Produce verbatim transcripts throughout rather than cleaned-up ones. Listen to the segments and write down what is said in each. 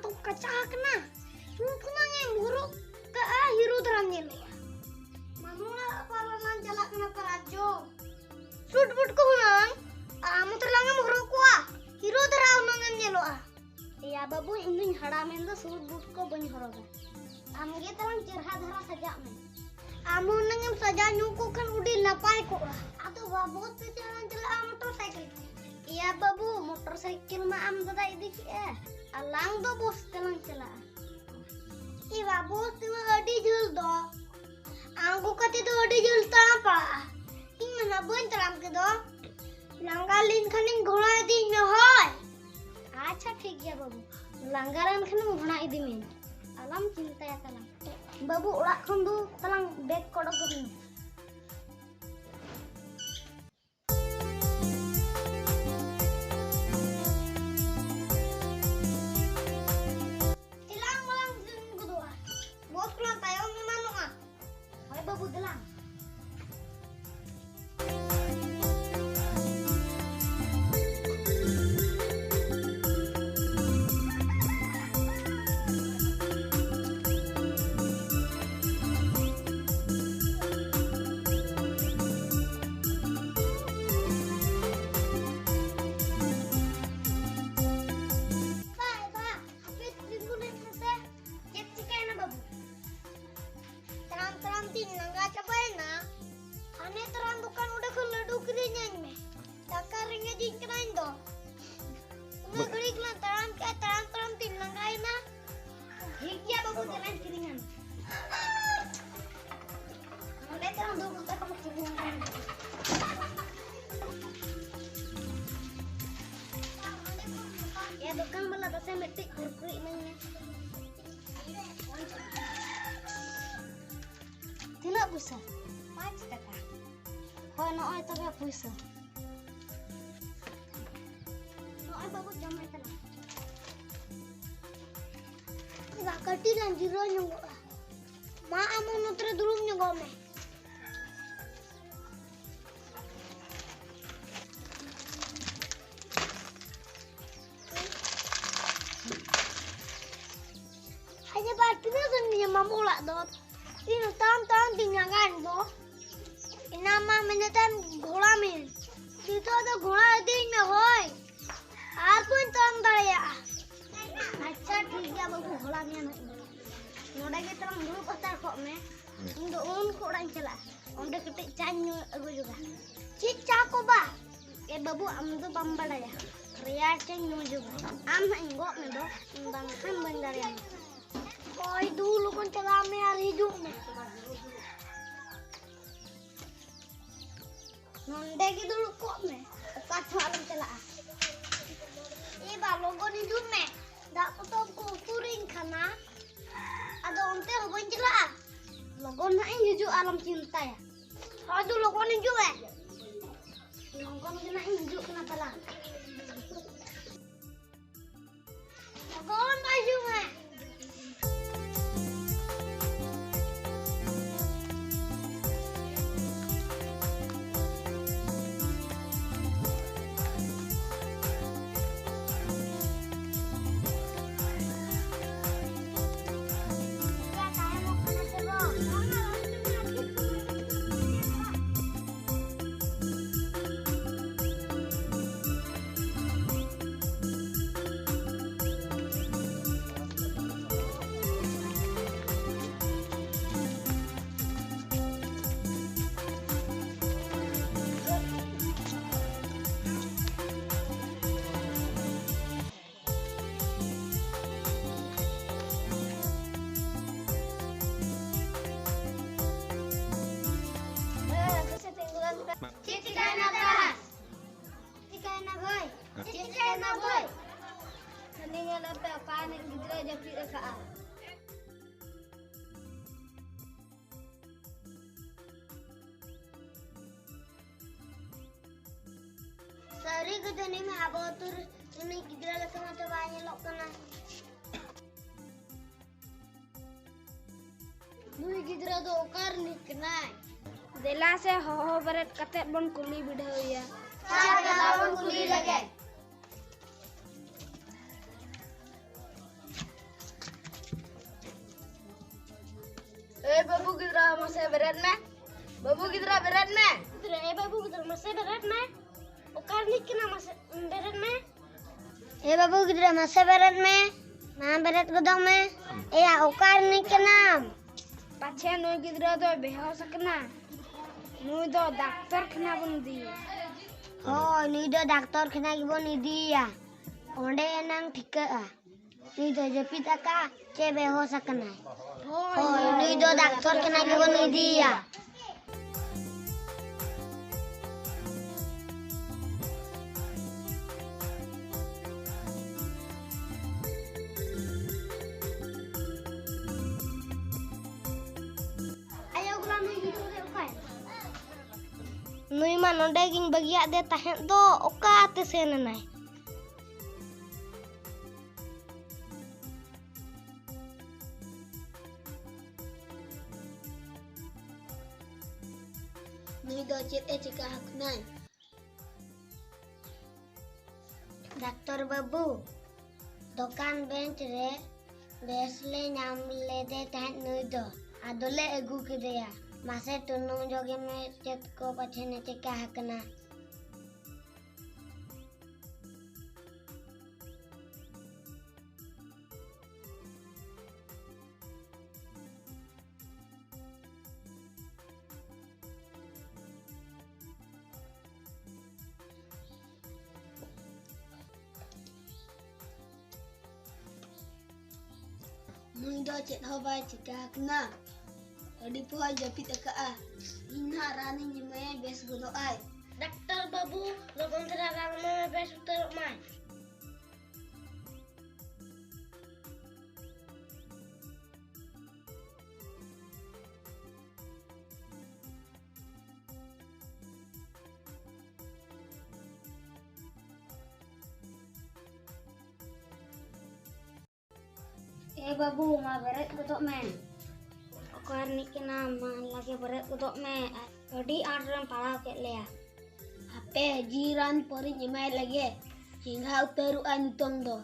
ᱛᱚ ᱠᱟᱪᱟ ᱟᱠᱟᱱᱟ᱾ ᱥᱩᱴ ᱦᱩᱱᱟᱹᱝ ᱮᱢ ᱦᱚᱨᱚᱜ ᱠᱟᱜᱼᱟ, ᱦᱤᱨᱳ ᱫᱷᱟᱨᱟᱢ ᱧᱮᱞᱚᱜᱼᱟ᱾ ᱢᱟᱢᱩ ᱚᱲᱟᱜ ᱯᱟᱨᱚᱢ ᱞᱟᱝ ᱪᱟᱞᱟᱜ ᱠᱟᱱᱟ ᱯᱟᱨᱟᱡᱽ ᱡᱚᱢ᱾ ᱥᱩᱴ ᱵᱩᱴ ᱠᱚ ᱦᱩᱱᱟᱹᱝ ᱟᱢ ᱩᱛᱟᱹᱨ ᱞᱟᱝ ᱮᱢ ᱦᱚᱨᱚᱜ ᱠᱚᱣᱟ, ᱦᱤᱨᱳ ᱫᱷᱟᱨᱟ ᱦᱩᱱᱟᱹᱝ ᱮᱢ ᱧᱮᱞᱚᱜᱼᱟ᱾ ᱮᱭᱟ ᱵᱟᱹᱵᱩ, ᱤᱧ ᱫᱩᱧ ᱦᱟᱲᱟᱢᱮᱱ ᱫᱚ, ᱥᱩᱴ ᱵᱩᱴ ᱠᱚ ᱵᱟᱹᱧ ᱦᱚᱨᱚᱜᱟ᱾ ᱟᱢᱜᱮ ᱛᱟᱞᱟᱝ ᱪᱮᱨᱦᱟ ᱫᱷᱟᱨᱟ ᱥᱟᱡᱟᱜ ᱢᱮ᱾ ᱟᱢ ᱦᱩᱱᱟᱹᱝ ᱮᱢ ᱥᱟᱡᱟᱣ ᱧᱚᱜ ᱠᱚ ᱠᱷᱟᱱ ᱟᱹᱰᱤ ᱱᱟᱯᱟᱭ ᱠᱚᱜᱼᱟ᱾ ᱟᱫᱚ ᱵᱟᱵᱩ ᱛᱮ ᱪᱟᱞᱟᱝ ᱪᱟᱞᱟᱜᱼᱟ ᱢᱚᱴᱚᱨ ᱥᱟᱭᱠᱮᱞ ᱛᱮ᱾ ᱮᱭᱟ ᱵᱟᱹᱵᱩ, ᱢᱚᱴᱚᱨ ᱥᱟᱭᱠᱮᱞ ᱢᱟ ᱟᱢ ᱫᱟᱫᱟ ᱤᱫᱤ ᱠᱮᱜᱼᱟ, ᱟᱞᱟᱝ ᱫᱚ ᱵᱚᱥ ᱛᱮᱞᱟᱝ ᱪᱟᱞᱟᱜᱼᱟ᱾ ᱮ ᱵᱟᱵᱩ, ᱛᱮᱢᱟ ᱟᱹᱰᱤ ᱡᱷᱟᱹᱞ ᱫᱚ᱾ ᱟᱬᱜᱚ ᱠᱟᱛᱮ ᱫᱚ ᱟᱹᱰᱤ ᱡᱷᱟᱹᱞ ᱛᱟᱲᱟᱢ ᱯᱟᱲᱟᱜᱼᱟ᱾ ᱤᱧ ᱢᱟ ᱱᱟᱜ ᱵᱟᱹᱧ ᱛᱟᱲᱟᱢ ᱠᱮᱫᱚ᱾ ᱞᱟᱸᱜᱟ ᱞᱮᱱ ᱠᱷᱟᱱᱤᱧ ᱜᱷᱚᱲᱟ ᱤᱫᱤᱧ ᱢᱮ ᱦᱳᱭ᱾ ᱟᱪᱪᱷᱟ ᱴᱷᱤᱠ ᱜᱮᱭᱟ ᱵᱟᱹᱵᱩ, ᱞᱟᱸᱜᱟ ᱞᱮᱱ ᱠᱷᱟᱱᱮᱢ ᱜᱷᱚᱲᱟ ᱤᱫᱤ ᱢᱮ, ᱟᱞᱚᱢ ᱪᱤᱱᱛᱟᱹᱭᱟ ᱛᱟᱞᱟᱝ᱾ ᱵᱟᱹᱵᱩ ᱚᱲᱟᱜ ᱠᱷᱚᱱ ᱫᱩ ᱛᱟᱞᱟᱝ ᱵᱮᱜᱽ ᱠᱚ ᱚᱰᱚᱠ ᱜᱚᱫ ᱢᱮ᱾ ᱛᱮᱞᱟᱝ ᱢᱟᱞᱟᱝ ᱥᱮᱱ ᱜᱚᱫᱚᱜᱼᱟ᱾ ᱵᱚᱥ ᱠᱷᱚᱱᱟᱜ ᱛᱟᱭᱚᱢ ᱮᱢᱟᱱᱚᱜᱼᱟ᱾ ᱦᱳᱭ ᱵᱟᱹᱵᱩ, ᱫᱮᱞᱟᱝ᱾ ᱵᱟ, ᱵᱟ, ᱦᱟᱯᱮ ᱛᱤᱸᱜᱩ ᱞᱮᱱ ᱢᱮᱥᱮ᱾ ᱪᱮᱫ ᱪᱤᱠᱟᱹᱭᱮᱱᱟ ᱵᱟᱹᱵᱩ? ᱛᱟᱲᱟᱢ ᱛᱟᱲᱟᱢ ᱛᱤᱧ ᱞᱟᱸᱜᱟ ᱪᱟᱵᱟᱭᱮᱱᱟ᱾ ᱦᱟᱱᱮ ᱛᱟᱲᱟᱢ ᱫᱚᱠᱟᱱ ᱚᱸᱰᱮ ᱠᱷᱚᱱ ᱞᱟᱹᱰᱩ ᱠᱤᱨᱤᱧᱟᱹᱧ ᱢᱮ᱾ ᱫᱟᱠᱟ ᱨᱮᱸᱜᱮᱡᱤᱧ ᱠᱟᱱᱟ ᱤᱧ ᱫᱚ᱾ ᱩᱱᱟᱹᱜ ᱜᱷᱟᱹᱲᱤᱡ ᱞᱟᱝ ᱛᱟᱲᱟᱢ ᱠᱮᱜᱼᱟ, ᱛᱟᱲᱟᱢ ᱛᱟᱲᱟᱢ ᱛᱤᱧ ᱞᱟᱸᱜᱟᱭᱮᱱᱟ᱾ ᱴᱷᱤᱠ ᱜᱮᱭᱟ ᱵᱟᱹᱵᱩ, ᱫᱮᱞᱟᱧ ᱠᱤᱨᱤᱧᱟᱢ᱾ ᱱᱚᱰᱮ ᱛᱟᱲᱟᱢ ᱫᱩᱲᱩᱵ ᱠᱟᱛᱮ ᱠᱚ ᱠᱤᱨᱤᱧᱟᱢ᱾ ᱮ ᱫᱚᱠᱟᱱ ᱵᱟᱞᱟ, ᱫᱟᱥᱮ ᱢᱤᱫᱴᱤᱡ ᱠᱩᱨᱠᱩᱨᱤ ᱤᱢᱟᱹᱧ ᱢᱮ᱾ ᱛᱤᱱᱟᱹᱜ ᱯᱚᱭᱥᱟ? ᱯᱟᱸᱪ ᱴᱟᱠᱟ᱾ ᱦᱳᱭ, ᱱᱚᱜᱼᱚᱭ ᱛᱚᱵᱮ ᱯᱚᱭᱥᱟ᱾ ᱱᱚᱜᱼᱚᱭ ᱵᱟᱹᱵᱩ, ᱡᱚᱢ ᱢᱮ ᱛᱟᱞᱟᱝ᱾ ᱤᱧ ᱫᱚ ᱠᱟᱹᱴᱤᱡ ᱞᱟᱝ ᱡᱤᱨᱟᱹᱣ ᱧᱚᱜᱚᱜᱼᱟ᱾ ᱢᱟ, ᱟᱢ ᱦᱚᱸ ᱱᱚᱛᱮ ᱨᱮ ᱫᱩᱲᱩᱵ ᱧᱚᱜᱚᱜ ᱢᱮ᱾ ᱚᱲᱟᱜ ᱫᱚ ᱤᱧ ᱛᱟᱲᱟᱢ ᱛᱟᱲᱟᱢ ᱛᱤᱧ ᱞᱟᱸᱜᱟᱭᱮᱱ ᱫᱚ᱾ ᱮᱱᱟᱝ ᱢᱟ ᱢᱮᱱᱮᱫ ᱛᱟᱦᱮᱱ ᱜᱷᱚᱲᱟ ᱢᱮ, ᱱᱤᱛᱚᱜ ᱫᱚ ᱜᱷᱚᱲᱟ ᱤᱫᱤᱧ ᱢᱮ ᱦᱳᱭ, ᱟᱨ ᱵᱟᱹᱧ ᱛᱟᱲᱟᱢ ᱫᱟᱲᱮᱭᱟᱜᱼᱟ᱾ ᱟᱪᱪᱷᱟ ᱴᱷᱤᱠ ᱜᱮᱭᱟ ᱵᱟᱹᱵᱩ, ᱜᱷᱚᱲᱟ ᱢᱮᱭᱟ ᱱᱟᱦᱟᱜ ᱤᱧ᱾ ᱱᱚᱰᱮ ᱜᱮ ᱛᱟᱲᱟᱢ ᱫᱩᱲᱩᱵ ᱦᱟᱛᱟᱲ ᱠᱚᱜ ᱢᱮ, ᱤᱧ ᱫᱚ ᱩᱱᱠᱩ ᱚᱲᱟᱜ ᱤᱧ ᱪᱟᱞᱟᱜᱼᱟ, ᱚᱸᱰᱮ ᱠᱟᱹᱴᱤᱡ ᱪᱟᱧ ᱧᱩ ᱟᱹᱜᱩ ᱡᱚᱜᱟ᱾ ᱪᱮᱫ ᱪᱟ ᱠᱚ ᱵᱟ? ᱮ ᱵᱟᱹᱵᱩ, ᱟᱢ ᱫᱚ ᱵᱟᱢ ᱵᱟᱲᱟᱭᱟ, ᱨᱮᱭᱟᱲ ᱪᱟᱧ ᱧᱩ ᱡᱚᱜᱟ᱾ ᱟᱢ ᱦᱟᱸᱜ ᱤᱧ ᱜᱚᱜ ᱢᱮ ᱫᱚ, ᱤᱧ ᱵᱟᱝᱠᱷᱟᱱ ᱵᱟᱹᱧ ᱫᱟᱲᱮᱭᱟᱢᱟ᱾ ᱦᱳᱭ ᱫᱩ, ᱞᱚᱜᱚᱱ ᱪᱟᱞᱟᱜ ᱢᱮ ᱟᱨ ᱦᱤᱡᱩᱜ ᱢᱮ᱾ ᱱᱚᱸᱰᱮ ᱜᱮ ᱫᱩᱲᱩᱵ ᱠᱚᱜ ᱢᱮ, ᱚᱠᱟ ᱛᱮᱦᱚᱸ ᱟᱞᱚᱢ ᱪᱟᱞᱟᱜᱼᱟ᱾ ᱮ ᱵᱟ, ᱞᱚᱜᱚᱱ ᱦᱤᱡᱩᱜ ᱢᱮ, ᱫᱟᱜ ᱯᱚᱴᱚᱢ ᱠᱚ ᱩᱛᱩᱨᱤᱧ ᱠᱟᱱᱟ, ᱟᱫᱚ ᱚᱱᱛᱮ ᱦᱚᱸ ᱵᱟᱹᱧ ᱪᱟᱞᱟᱜᱼᱟ᱾ ᱞᱚᱜᱚᱱ ᱦᱟᱸᱜ ᱤᱧ ᱦᱤᱡᱩᱜᱼᱟ, ᱟᱞᱚᱢ ᱪᱤᱱᱛᱟᱹᱭᱟ᱾ ᱦᱳᱭ ᱫᱩ, ᱞᱚᱜᱚᱱ ᱦᱤᱡᱩᱜ ᱢᱮ᱾ ᱞᱚᱜᱚᱱ ᱜᱮ ᱱᱟᱜ ᱤᱧ ᱦᱤᱡᱩᱜ ᱠᱟᱱᱟ ᱛᱟᱞᱟᱝ᱾ ᱞᱚᱜᱚᱱ ᱦᱤᱡᱩᱜ ᱢᱮ᱾ ᱪᱮᱫ ᱪᱤᱠᱟᱹᱭᱮᱱᱟ ᱫᱟ? ᱪᱤᱠᱟᱹᱭᱮᱱᱟ ᱵᱷᱟᱹᱭ? ᱪᱮᱫ ᱪᱤᱠᱟᱹᱭᱮᱱᱟ ᱵᱷᱟᱹᱭ? ᱦᱟᱹᱱᱤ ᱧᱮᱞ ᱯᱮ, ᱚᱠᱟ ᱨᱤᱱᱤᱡ ᱜᱤᱫᱽᱨᱟᱹᱭ ᱡᱟᱹᱯᱤᱫ ᱟᱠᱟᱫᱼᱟ᱾ ᱥᱟᱹᱨᱤ ᱜᱮ ᱡᱟᱹᱱᱤᱡ ᱢᱟ ᱟᱵᱚ ᱟᱹᱛᱩ ᱨᱮ ᱩᱱᱤ ᱜᱤᱫᱽᱨᱟᱹ ᱞᱮᱠᱟ ᱢᱟᱛᱚ ᱵᱟᱭ ᱧᱮᱞᱚᱜ ᱠᱟᱱᱟ᱾ ᱱᱩᱭ ᱜᱤᱫᱽᱨᱟᱹ ᱫᱚ ᱚᱠᱟ ᱨᱤᱱᱤᱡ ᱠᱟᱱᱟᱭ? ᱫᱮᱞᱟ ᱥᱮ ᱦᱚᱦᱚ ᱵᱮᱨᱮᱫ ᱠᱟᱛᱮᱫ ᱵᱚᱱ ᱠᱩᱞᱤ ᱵᱤᱰᱟᱹᱣ ᱮᱭᱟ᱾ ᱦᱮᱸ, ᱫᱮᱞᱟ ᱵᱚᱱ ᱠᱩᱞᱤ ᱞᱮᱜᱮ᱾ ᱵᱮᱨᱮᱫ ᱢᱮ᱾ ᱵᱟᱹᱵᱩ ᱜᱤᱫᱽᱨᱟᱹ, ᱵᱮᱨᱮᱫ ᱢᱮ᱾ ᱜᱤᱫᱽᱨᱟᱹ, ᱮ ᱵᱟᱹᱵᱩ ᱜᱤᱫᱽᱨᱟᱹ, ᱢᱟᱥᱮ ᱵᱮᱨᱮᱫ ᱢᱮ᱾ ᱚᱠᱟ ᱨᱤᱱᱤᱡ ᱠᱟᱱᱟᱢ? ᱢᱟᱥᱮ ᱵᱮᱨᱮᱫ ᱢᱮ᱾ ᱮ ᱵᱟᱹᱵᱩ ᱜᱤᱫᱽᱨᱟᱹ, ᱢᱟᱥᱮ ᱵᱮᱨᱮᱫ ᱢᱮ᱾ ᱢᱟ ᱵᱮᱨᱮᱫ ᱜᱚᱫᱚᱜ ᱢᱮ᱾ ᱮᱭᱟ, ᱚᱠᱟ ᱨᱤᱱᱤᱡ ᱠᱟᱱᱟᱢ? ᱯᱟᱪᱷᱮ ᱱᱩᱭ ᱜᱤᱫᱽᱨᱟᱹ ᱫᱚᱭ ᱵᱮᱦᱚᱥ ᱟᱠᱟᱱᱟ᱾ ᱱᱩᱭ ᱫᱚ ᱰᱟᱠᱛᱚᱨ ᱠᱷᱟᱱᱟ ᱵᱚᱱ ᱤᱫᱤᱭᱮᱭᱟ᱾ ᱦᱳᱭ, ᱱᱩᱭ ᱫᱚ ᱰᱟᱠᱛᱚᱨ ᱠᱷᱟᱱᱟ ᱜᱮᱵᱚᱱ ᱤᱫᱤᱭᱮᱭᱟ᱾ ᱚᱸᱰᱮ ᱮᱱᱟᱝ ᱴᱷᱤᱠᱟᱹᱜᱼᱟ᱾ ᱱᱩᱭ ᱫᱚ ᱡᱟᱹᱯᱤᱫ ᱟᱠᱟᱫ ᱪᱮ ᱵᱮᱦᱚᱥ ᱟᱠᱟᱱᱟᱭ? ᱦᱳᱭ, ᱱᱩᱭ ᱫᱚ ᱰᱟᱠᱛᱚᱨ ᱠᱷᱟᱱᱟ ᱜᱮᱵᱚᱱ ᱤᱫᱤᱭᱮᱭᱟ᱾ ᱟᱭᱳ ᱜᱚᱲᱟ, ᱱᱩᱭ ᱜᱤᱫᱽᱨᱟᱹ ᱫᱚ ᱚᱠᱟᱭᱮᱱᱟ? ᱱᱩᱭ ᱢᱟ ᱱᱚᱰᱮ ᱜᱤᱧ ᱵᱟᱹᱜᱤᱭᱟᱫᱮ ᱛᱟᱦᱮᱸᱫ ᱫᱚ, ᱚᱠᱟᱛᱮ ᱥᱮᱱ ᱮᱱᱟᱭ? ᱱᱩᱭ ᱫᱚ ᱪᱮᱫ ᱮ ᱪᱤᱠᱟ ᱟᱠᱟᱱᱟᱭ? ᱰᱟᱠᱛᱚᱨ ᱵᱟᱹᱵᱩ, ᱫᱚᱠᱟᱱ ᱵᱮᱧᱪ ᱨᱮ ᱵᱮᱥ ᱞᱮ ᱧᱟᱢ ᱞᱮᱫᱮ ᱛᱟᱦᱮᱸᱫ ᱱᱩᱭ ᱫᱚ, ᱟᱫᱚᱞᱮ ᱟᱹᱜᱩ ᱠᱮᱫᱮᱭᱟ᱾ ᱢᱟᱥᱮ ᱴᱩᱱᱩᱝ ᱡᱚᱜᱮ ᱢᱮ, ᱪᱮᱫ ᱠᱚ ᱯᱟᱪᱷᱮᱱᱮ ᱪᱤᱠᱟ ᱟᱠᱟᱱᱟ? ᱱᱩᱭ ᱫᱚ ᱪᱮᱫ ᱦᱚᱸ ᱵᱟᱭ ᱪᱤᱠᱟ ᱟᱠᱟᱱᱟ᱾ ᱟᱹᱰᱤ ᱯᱚᱦᱚᱭ ᱡᱟᱹᱯᱤᱫ ᱟᱠᱟᱫᱼᱟ᱾ ᱤᱧ ᱱᱟᱦᱟᱜ ᱨᱟᱱᱤᱧ ᱮᱢᱟᱭᱟ, ᱵᱮᱥ ᱜᱚᱫᱚᱜ ᱟᱭ᱾ ᱰᱟᱠᱛᱟᱨ ᱵᱟᱹᱵᱩ, ᱞᱚᱜᱚᱱ ᱫᱷᱟᱨᱟ ᱨᱟᱱ ᱮᱢᱟᱭ ᱢᱮ, ᱵᱮᱥ ᱩᱛᱟᱹᱨᱚᱜ ᱢᱟᱭ᱾ ᱮ ᱵᱟᱹᱵᱩ, ᱢᱟ ᱵᱮᱨᱮᱫ ᱜᱚᱫᱚᱜ ᱢᱮ᱾ ᱚᱠᱟ ᱨᱤᱱᱤᱡ ᱠᱟᱱᱟᱢ? ᱢᱟ ᱞᱟᱜᱮ ᱵᱮᱨᱮᱫ ᱜᱚᱫᱚᱜ ᱢᱮ᱾ ᱟᱹᱰᱤ ᱟᱸᱴ ᱨᱮᱢ ᱯᱟᱲᱟᱣ ᱠᱮᱫ ᱞᱮᱭᱟ᱾ ᱦᱟᱯᱮ, ᱡᱤ ᱨᱟᱱ ᱯᱚᱨᱮᱧ ᱮᱢᱟᱭ ᱞᱮᱜᱮ᱾ ᱪᱮᱸᱜᱷᱟ ᱩᱛᱟᱹᱨᱚᱜᱼᱟ ᱱᱤᱛᱚᱝ ᱫᱚ᱾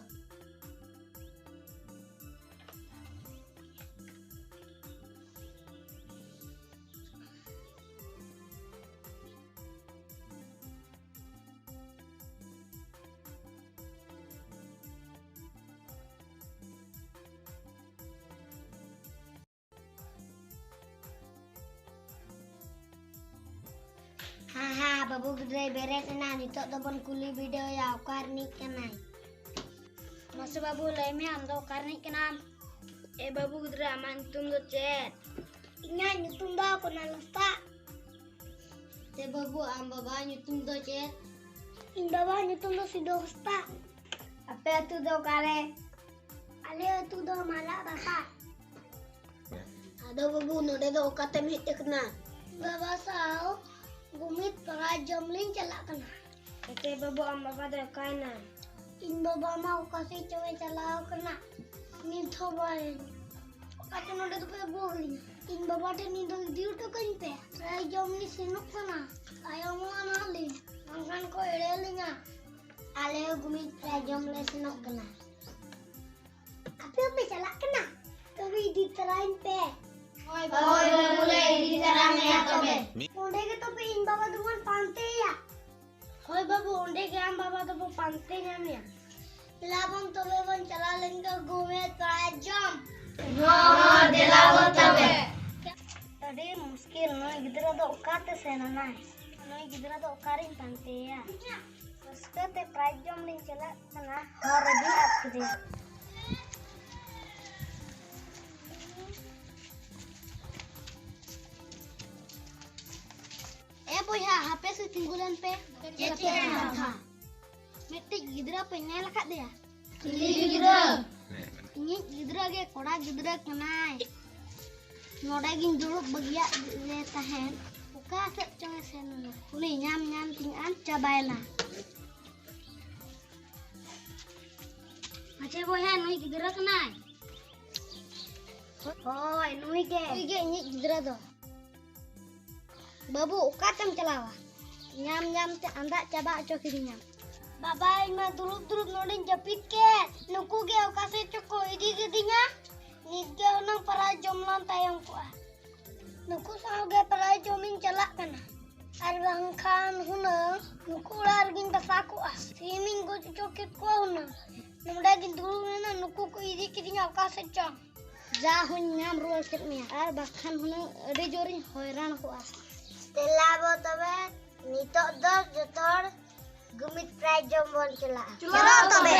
ᱵᱟᱹᱵᱩ ᱜᱤᱫᱽᱨᱟᱹᱭ ᱵᱮᱨᱮᱫ ᱮᱱᱟ, ᱱᱤᱛᱚᱜ ᱫᱚᱵᱚᱱ ᱠᱩᱞᱤ ᱵᱤᱰᱟᱹᱣᱮᱭᱟ, ᱚᱠᱟ ᱨᱤᱱᱤᱡ ᱠᱟᱱᱟᱭ? ᱢᱟᱥᱮ ᱵᱟᱹᱵᱩ, ᱞᱟᱹᱭ ᱢᱮ, ᱟᱢ ᱫᱚ ᱚᱠᱟ ᱨᱤᱱᱤᱡ ᱠᱟᱱᱟᱢ? ᱮ ᱵᱟᱹᱵᱩ ᱜᱤᱫᱽᱨᱟᱹ, ᱟᱢᱟᱜ ᱧᱩᱛᱩᱢ ᱫᱚ ᱪᱮᱫ? ᱤᱧᱟᱹᱜ ᱧᱩᱛᱩᱢ ᱫᱚ ᱠᱚᱱᱟᱞ ᱦᱟᱸᱥᱫᱟ᱾ ᱮ ᱵᱟᱹᱵᱩ, ᱟᱢ ᱵᱟᱵᱟᱣᱟᱜ ᱧᱩᱛᱩᱢ ᱫᱚ ᱪᱮᱫ? ᱤᱧ ᱵᱟᱵᱟᱣᱟᱜ ᱧᱩᱛᱩᱢ ᱫᱚ ᱥᱤᱫᱩ ᱦᱟᱸᱥᱫᱟ᱾ ᱟᱯᱮ ᱟᱹᱛᱩ ᱫᱚ ᱚᱠᱟᱨᱮ? ᱟᱞᱮ ᱟᱹᱛᱩ ᱫᱚ ᱢᱟᱨᱟᱜ ᱵᱟᱥᱟ᱾ ᱟᱫᱚ ᱵᱟᱹᱵᱩ, ᱱᱚᱰᱮ ᱫᱚ ᱚᱠᱟᱛᱮᱢ ᱦᱮᱡ ᱟᱠᱟᱱᱟ? ᱵᱟᱵᱟ ᱥᱟᱶ ᱜᱩᱢᱤᱫ ᱯᱟᱨᱟ ᱡᱚᱢ ᱞᱤᱧ ᱪᱟᱞᱟᱜ ᱠᱟᱱᱟ᱾ ᱮᱛᱮ ᱵᱟᱹᱵᱩ, ᱟᱢ ᱵᱟᱵᱟ ᱫᱚ ᱚᱠᱟᱭᱮᱱᱟ? ᱤᱧ ᱵᱟᱵᱟ ᱢᱟ ᱚᱠᱟ ᱥᱮᱫ ᱪᱚᱝ ᱮ ᱪᱟᱞᱟᱣ ᱠᱟᱱᱟ, ᱱᱤᱛ ᱦᱚᱸ ᱵᱟᱭ ᱦᱮᱡ᱾ ᱚᱠᱟᱛᱮ ᱱᱚᱰᱮ ᱫᱚᱯᱮ ᱟᱹᱜᱩ ᱟᱠᱟᱫᱤᱧᱟ? ᱤᱧ ᱵᱟᱵᱟ ᱴᱷᱮᱱ ᱱᱤᱛ ᱫᱚ ᱤᱫᱤ ᱦᱚᱴᱚ ᱠᱟᱹᱧ ᱯᱮ᱾ ᱯᱟᱨᱟ ᱡᱚᱢ ᱞᱤᱧ ᱥᱮᱱᱚᱜ ᱠᱟᱱᱟ, ᱛᱟᱭᱚᱢᱚᱜᱼᱟ ᱱᱟᱦᱟᱜ ᱞᱤᱧ, ᱵᱟᱝᱠᱷᱟᱱ ᱠᱚ ᱮᱲᱮ ᱞᱤᱧᱟ᱾ ᱟᱞᱮ ᱦᱚᱸ ᱜᱩᱢᱤᱫ ᱯᱟᱨᱟ ᱡᱚᱢ ᱞᱮ ᱥᱮᱱᱚᱜ ᱠᱟᱱᱟ᱾ ᱟᱯᱮ ᱦᱚᱸᱯᱮ ᱪᱟᱞᱟᱜ ᱠᱟᱱᱟ? ᱛᱚᱵᱮ ᱤᱫᱤ ᱛᱚᱨᱟᱧ ᱯᱮ᱾ ᱦᱳᱭ ᱵᱟᱹᱵᱩ, ᱞᱮ ᱤᱫᱤ ᱛᱚᱨᱟ ᱢᱮᱭᱟ ᱛᱚᱵᱮ᱾ ᱚᱸᱰᱮ ᱜᱮ ᱛᱚᱵᱮ ᱤᱧ ᱵᱟᱵᱟ ᱫᱚᱵᱚᱱ ᱯᱟᱱᱛᱮᱭᱟ᱾ ᱦᱳᱭ ᱵᱟᱹᱵᱩ, ᱚᱸᱰᱮ ᱜᱮ ᱟᱢ ᱵᱟᱵᱟ ᱫᱚᱵᱚ ᱯᱟᱱᱛᱮ ᱧᱟᱢᱮᱭᱟ᱾ ᱫᱮᱞᱟ ᱵᱚᱱ ᱛᱚᱵᱮ ᱵᱚᱱ ᱪᱟᱞᱟᱣ ᱞᱮᱱ ᱜᱮ ᱜᱩᱢᱤᱫ ᱯᱟᱨᱟ ᱡᱚᱢ᱾ ᱦᱚᱸ, ᱦᱚᱸ, ᱫᱮᱞᱟ ᱵᱚᱱ ᱛᱚᱵᱮ᱾ ᱟᱹᱰᱤ ᱢᱩᱥᱠᱤᱞ, ᱱᱩᱭ ᱜᱤᱫᱽᱨᱟᱹ ᱫᱚ ᱚᱠᱟᱛᱮ ᱥᱮᱱ ᱮᱱᱟᱭ? ᱱᱩᱭ ᱜᱤᱫᱽᱨᱟᱹ ᱫᱚ ᱚᱠᱟᱨᱤᱧ ᱯᱟᱱᱛᱮᱭᱟ? ᱨᱟᱹᱥᱠᱟᱹ ᱛᱮ ᱯᱨᱟᱭᱤᱡᱽ ᱡᱚᱢ ᱞᱤᱧ ᱪᱟᱞᱟᱜ ᱠᱟᱱᱟ, ᱦᱚᱨ ᱨᱮᱜᱮᱧ ᱟᱫ ᱠᱮᱫᱮᱭᱟ᱾ ᱮ ᱵᱚᱭᱦᱟ, ᱦᱟᱯᱮ ᱥᱮ ᱛᱤᱸᱜᱩ ᱞᱮᱱ ᱯᱮ᱾ ᱪᱮᱫ ᱪᱮᱫ ᱠᱟᱛᱷᱟ? ᱠᱟᱛᱷᱟ? ᱢᱤᱫᱴᱤᱡ ᱜᱤᱫᱽᱨᱟᱹ ᱯᱮ ᱧᱮᱞ ᱟᱠᱟᱫᱮᱭᱟ? ᱪᱤᱞᱤ ᱜᱤᱫᱽᱨᱟᱹ? ᱤᱧᱤᱡ ᱜᱤᱫᱽᱨᱟᱹ ᱜᱮ, ᱠᱚᱲᱟ ᱜᱤᱫᱽᱨᱟᱹ ᱠᱟᱱᱟᱭ᱾ ᱱᱚᱰᱮ ᱜᱤᱧ ᱫᱩᱲᱩᱵ ᱵᱟᱹᱜᱤᱭᱟᱫ ᱞᱮ ᱛᱟᱦᱮᱸᱫ, ᱚᱠᱟ ᱥᱮᱫ ᱪᱚᱝ ᱮ ᱥᱮᱱ ᱮᱱᱟ᱾ ᱩᱱᱤ ᱧᱟᱢ ᱧᱟᱢ ᱛᱤᱧ ᱟᱫ ᱪᱟᱵᱟᱭᱮᱱᱟ᱾ ᱢᱟᱪᱮ ᱵᱚᱭᱦᱟ, ᱱᱩᱭ ᱜᱤᱫᱽᱨᱟᱹ ᱠᱟᱱᱟᱭ? ᱦᱳᱭ, ᱱᱩᱭ ᱜᱮ᱾ ᱱᱩᱭ ᱜᱮ ᱤᱧᱤᱡ ᱜᱤᱫᱽᱨᱟᱹ ᱫᱚ᱾ ᱵᱟᱹᱵᱩ, ᱚᱠᱟᱛᱮᱢ ᱪᱟᱞᱟᱣᱟ? ᱧᱟᱢ ᱧᱟᱢ ᱛᱮ ᱟᱸᱫᱟᱜ ᱪᱟᱵᱟ ᱦᱚᱪᱚ ᱠᱤᱫᱤᱧᱟᱢ᱾ ᱵᱟᱵᱟ, ᱤᱧ ᱢᱟ ᱫᱩᱲᱩᱵ ᱫᱩᱲᱩᱵ ᱱᱚᱰᱮᱧ ᱡᱟᱹᱯᱤᱫ ᱠᱮᱫ᱾ ᱱᱩᱠᱩ ᱜᱮ ᱚᱠᱟ ᱥᱮᱫ ᱪᱚᱠᱚ ᱤᱫᱤ ᱠᱤᱫᱤᱧᱟ᱾ ᱱᱤᱛ ᱜᱮ ᱦᱩᱱᱟᱹᱝ ᱯᱨᱟᱭᱤᱡᱽ ᱡᱚᱢ ᱞᱟᱝ ᱛᱟᱭᱚᱢ ᱠᱚᱜᱼᱟ᱾ ᱱᱩᱠᱩ ᱥᱟᱶ ᱜᱮ ᱯᱨᱟᱭᱤᱡᱽ ᱡᱚᱢᱤᱧ ᱪᱟᱞᱟᱜ ᱠᱟᱱᱟ᱾ ᱟᱨ ᱵᱟᱝᱠᱷᱟᱱ ᱦᱩᱱᱟᱹᱝ ᱱᱩᱠᱩ ᱚᱲᱟᱜ ᱨᱮᱜᱤᱧ ᱵᱟᱥᱟ ᱠᱚᱜᱼᱟ᱾ ᱥᱤᱢᱤᱧ ᱜᱚᱡ ᱦᱚᱪᱚ ᱠᱮᱫ ᱠᱚᱣᱟ ᱦᱩᱱᱟᱹᱝ᱾ ᱱᱚᱰᱮ ᱜᱤᱧ ᱫᱩᱲᱩᱵ ᱮᱱᱟ, ᱱᱩᱠᱩ ᱠᱚ ᱤᱫᱤ ᱠᱤᱫᱤᱧᱟ ᱚᱠᱟ ᱥᱮᱫ ᱪᱚᱝ᱾ ᱡᱟ ᱦᱚᱧ ᱧᱟᱢ ᱨᱩᱣᱟᱹᱲ ᱠᱮᱫ ᱢᱮᱭᱟ, ᱟᱨ ᱵᱟᱠᱷᱟᱱ ᱦᱩᱱᱟᱹᱝ ᱟᱹᱰᱤ ᱡᱳᱨᱤᱧ ᱦᱚᱭᱨᱟᱱ ᱠᱚᱜᱼᱟ᱾ ᱫᱮᱞᱟ ᱵᱚ ᱛᱚᱵᱮ, ᱱᱤᱛᱚᱜ ᱫᱚ ᱡᱚᱛᱚ ᱦᱚᱲ ᱜᱩᱢᱤᱫ ᱯᱨᱟᱭᱤᱡᱽ ᱡᱚᱢ ᱵᱚᱱ ᱪᱟᱞᱟᱜᱼᱟ᱾ ᱪᱚᱞᱚ ᱛᱚᱵᱮ᱾